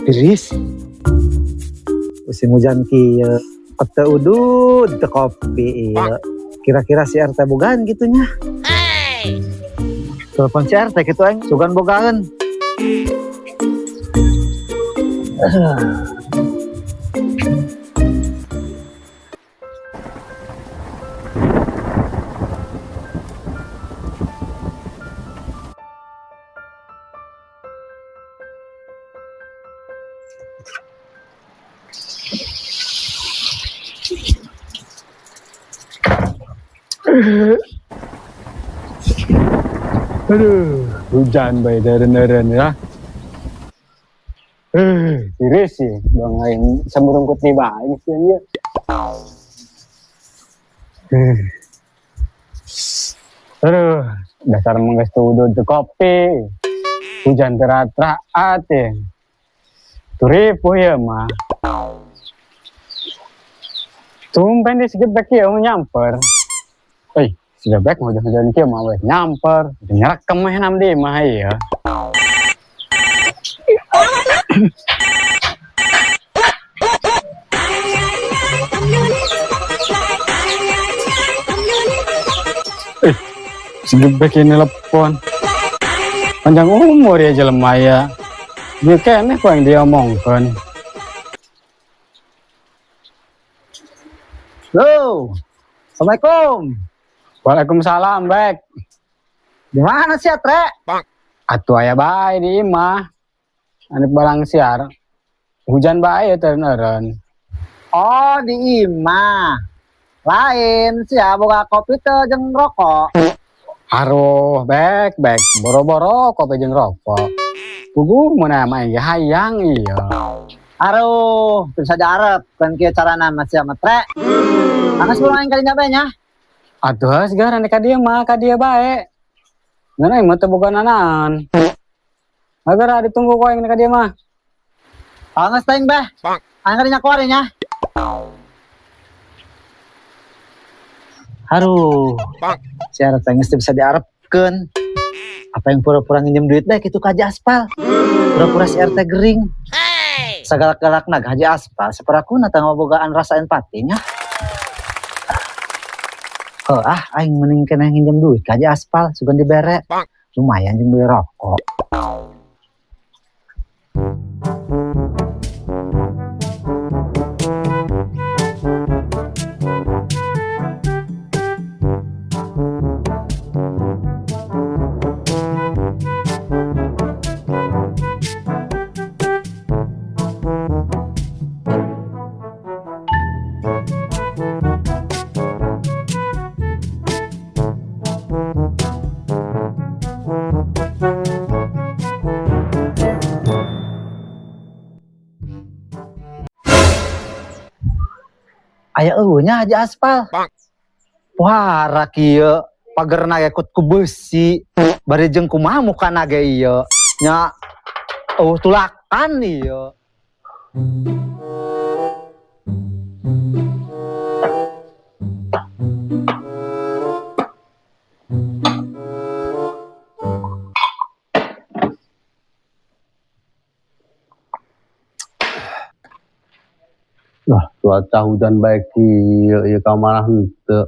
Tiris. Musim hujan kieu, teu udud teu kopi ieu. Kira-kira si RT bogaan gitunya. Telepon si RT gitu aing, sugan bogaan. Aduh, hujan bae deren-deren ya. Tiris sih, bang aing samurungkut di bae sih ieu. Aduh, dasar mah geus teu udud teu kopi. Hujan teraat-raat ya. Turipuh ieu mah. Tumben di segebek ieu nyamper. Segebek mah hujan-hujan kieu mah weh nyamper. Nyerekem mah nam di mah ieu. Segebek ini telepon. Panjang umur ya jelema ya. Dia keneh ku yang dia omongkeun. Halo. Assalamualaikum. Waalaikumsalam, Bek. Di mana sih, Tre? Atuh aya bae di imah. Anu barang siar. Hujan bae ya teureun. Oh, di imah. Lain sih ya, boga kopi teh jeung rokok. Aruh, Bek, Bek. Boro-boro kopi jeung rokok. Puguh mun aya mah ge hayang ieu. Aruh, bisa diarep kan kieu carana mah sia mah, Tre. Angges belum aing kali nyoba nya. Atuh geus gara ka dieu mah, ka dieu bae. Ngeun aing mah teu boga nanaon. Agara ditunggu ku aing ka dieu mah. Angges teuing beh. Aing kali nyakuar nya. Aduh, si Arep teh geus teu bisa diarepkeun. Apa yang pura-pura nginjem duit bae kitu ka Haji Aspal. Pura-pura si RT gering. Sagalak-galakna ka Haji Aspal, saperakuna teh ngabogaan rasa empati nya. Heuh, ah aing mending keneh nginjem duit ka Haji Aspal sugan dibere. Lumayan jeung beli rokok. Aya eueuh nya Haji Aspal. Wah, kieu pagerna ge ku beusi. Bari jeung kumaha mukana ge ieu. Nya eueuh tulakan ieu. Wah, cuaca hujan baik ieu, ieu ka mana henteu.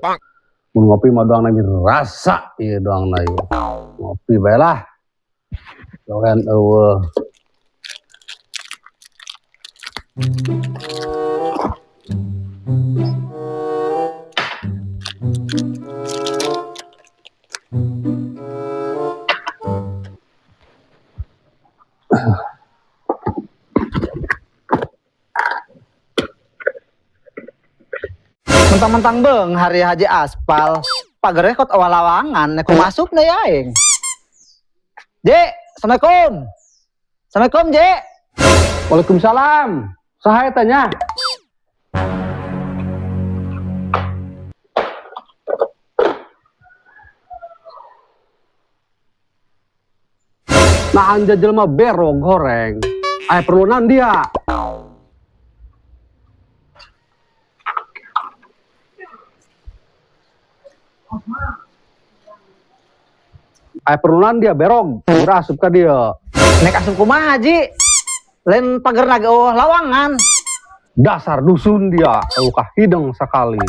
Mun ngopi mah doang lagi rasa ieu doang na ieu. Ngopi bae lah. Doan eueuh. Mentang-mentang beung hari Haji Aspal, pagernya kot awal-awangan, aku masuk nih aing. Je, Assalamualaikum. Assalamualaikum, Je. Waalaikumsalam. Saha eta nya? Nah, anja jelema bero goreng. Aya perlu naon dia? Aya perlunan dia berog, udah asup ka dia. Nek asup kumaha, Ji? Lain pagerna ge eueuh lawangan. Dasar dusun dia, eueuh kahideng sakali.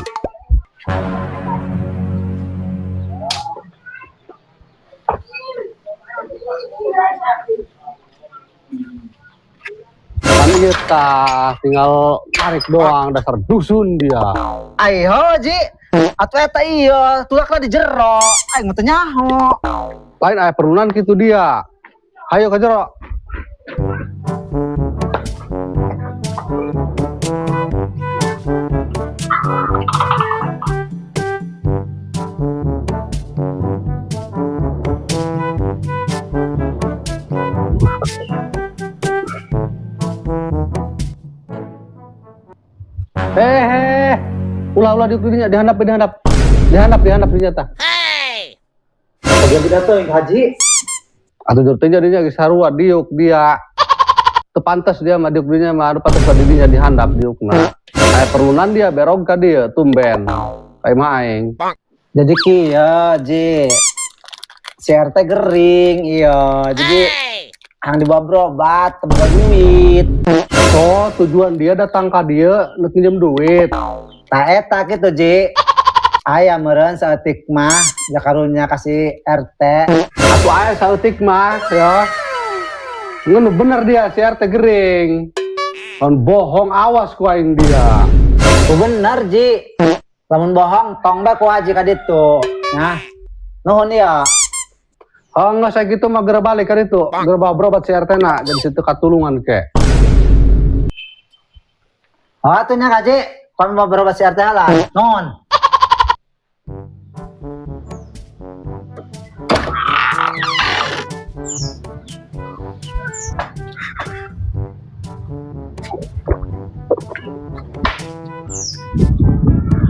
Kan ieu tah tinggal tarik doang, dasar dusun dia. Ai ho, Ji. Atuh eta ieu, tulakna di jero. Aing mah teu nyaho. Lain aya perlunan kitu dia. Hayo ka jero. Hehehe. Ulah-ulah di dinya dihandap dihandap. Dihandap dihandap dinya tah. Bagian tidak tuh Haji. Atuh jur teh jadinya geus sarua diuk dia. Teu pantes dia mah diuk dinya mah anu pantes di dinya dihandap diukna. Aya perlunan dia berog ka dieu tumben. Ka imah aing. Jadi kieu, Ji. Si RT gering iya. Jadi hang dibawa berobat, teu boga duit. Oh, tujuan dia datang ka dieu nek nginjem duit. Tah eta kitu, Ji. Aya meureun saeutik mah ja karunya ka si RT. Atuh aya saeutik mah ya. Ngeun bener dia si RT gering. Lamun bohong awas ku aing dia. Oh, bener, Ji. Lamun bohong tong bae ku haji ka ditu. Nah, nuhun ieu. Oh, enggak saya gitu mah geura balik ka ditu. Geura bawa berobat si RT na jadi situ katulungan ke. Oh, atuh nya Haji, kami mau berobat si RT lah. Nuhun.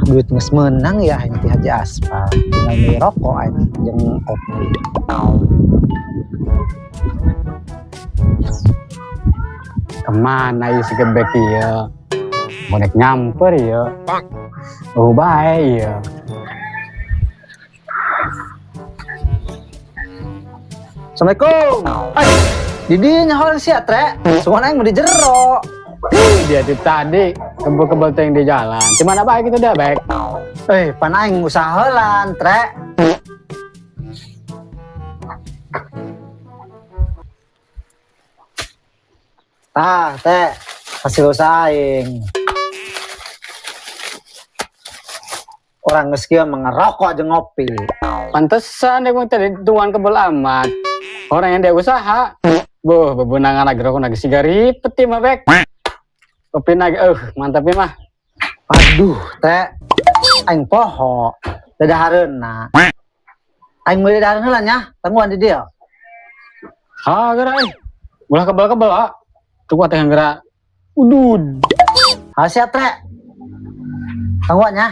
Duit geus meunang ya aing ti Haji Aspal. Tinggal beli rokok aing jeung kopi. Kemana ieu si gebek ieu? Bonek nyamper ieu. Oh bae ieu. Assalamualaikum. Ay, di dinya hoream sia, Tre. Sugan aing mah di jero. Ih, dia tuh tadi kebel-kebel teh di jalan. Di mana baik itu dia, Bek? Pan aing usaha heulan, Tre. Tah, Teh, hasil usaha aing. Orang geus kieu mah ngerokok jeung ngopi. Pantesan dia mah tadi tuan kebel amat. Orang yang dia usaha. Boh, bebenangan lagi rokok lagi sigaret peti mah, Bek. Kopi lagi, mantap ya mah. Aduh, Teh. Aing poho. Dadahareunna. Aing meuli dahareun heula nya, tangguhan di dieu. Ha, geura euy. Ulah kebel-kebel, ha. Tuh teh geura udud. Ha, siap, Teh. Tangguhan nya.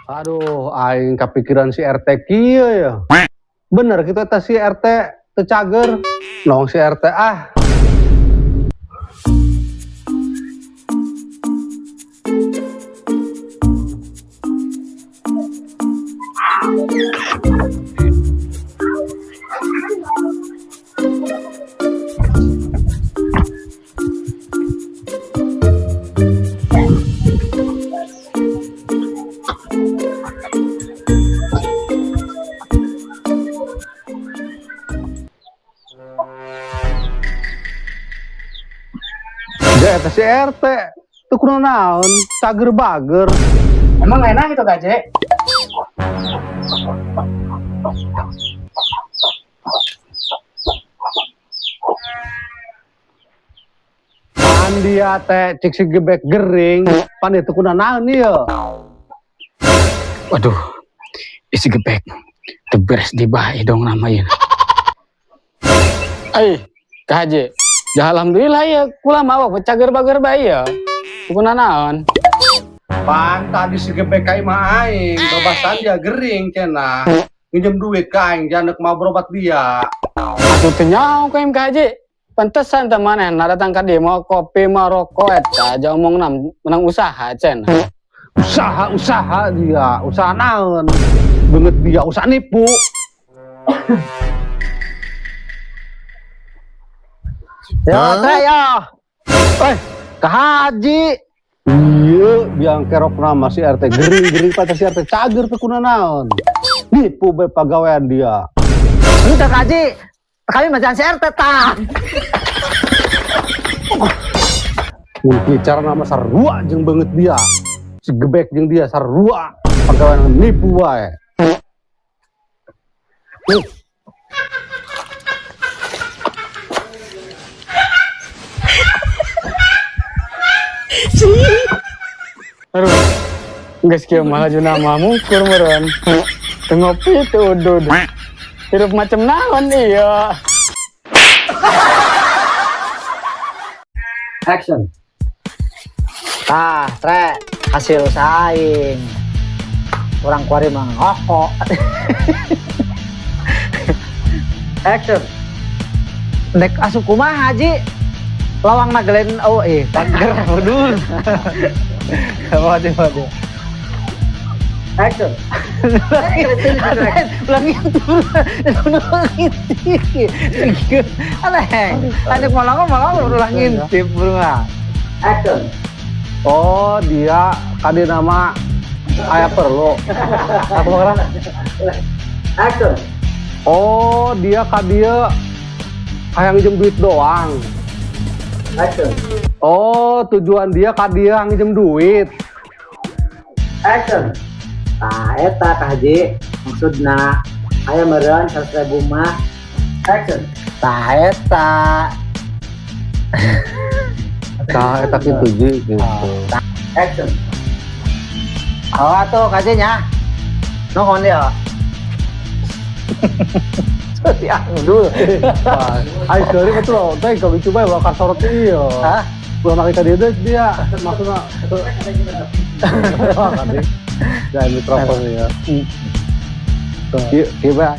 Aduh, aing kepikiran si RT kieu ya. Bener kitu eta si RT teu cager. Nong si RT ah. Ya, eta si RT teu kudu naon, cager bager. Emang enak itu, Kak Cek? Pan dia teh cik si gebek gering, pan itu kudu naon ieu. Waduh, isi gebek teu beres di bae dong nama ieu. Ai, Kak Haji. Ya alhamdulillah ya, kula mau cager bager bae ya. Kudu naon? Pan tadi si gebek ka imah aing, bebasan dia gering cenah. Nginjem duit ka aing jangan mau berobat dia. Atuh teu nyaho ka imah Kak Haji. Pantesan teh maneh na datang ka dieu mau kopi mau rokok eta aja omong menang usaha cenah. Usaha, usaha dia, usaha naon? Beungeut dia usah nipu. Ya, Tre ya. Eh, ke haji. Iya, biang kerok nama si RT gering-gering pada si RT cager teu kunanaon. Nipu bae pagawean dia. Lu teh haji. Kami macam si RT tah. Mun bicara nama sarua jeung beungeut dia. Si gebek jeung dia sarua pagawean nipu wae. Aduh. Geus kieu mah laju nama mungkur meureun. Teu ngopi teu udud. Hirup macam naon ieu. Action. Tah, Tre, hasil usaha aing. Urang kuari mah ngoko. Action. Dek asup kumaha haji? Lawang nagelen oh pager bedul. Waduh, waduh. Action. Ulang itu, ulang ngintip. Aneh, aneh malah ulang ngintip bro. Action. Oh, dia kadi nama aya perlu. Aku mau Action. Oh, dia kadieu hayang nginjem duit doang. Action. Oh, tujuan dia kadieu hayang nginjem duit. Action. Tah eta Kak Haji, maksudna aya meureun 100.000 mah. Action. Tah eta. Tah eta kitu ji gitu. Action. Awa tuh Kak Haji nya. Nuhun ya. Ya, dulu. Ayo sorry betul, teh kalau lucu bae bakal sorot ieu. Hah? Belum make ka dieu dia maksudna. Wah, kan. Jangan mikrofon ya. Iya, iya.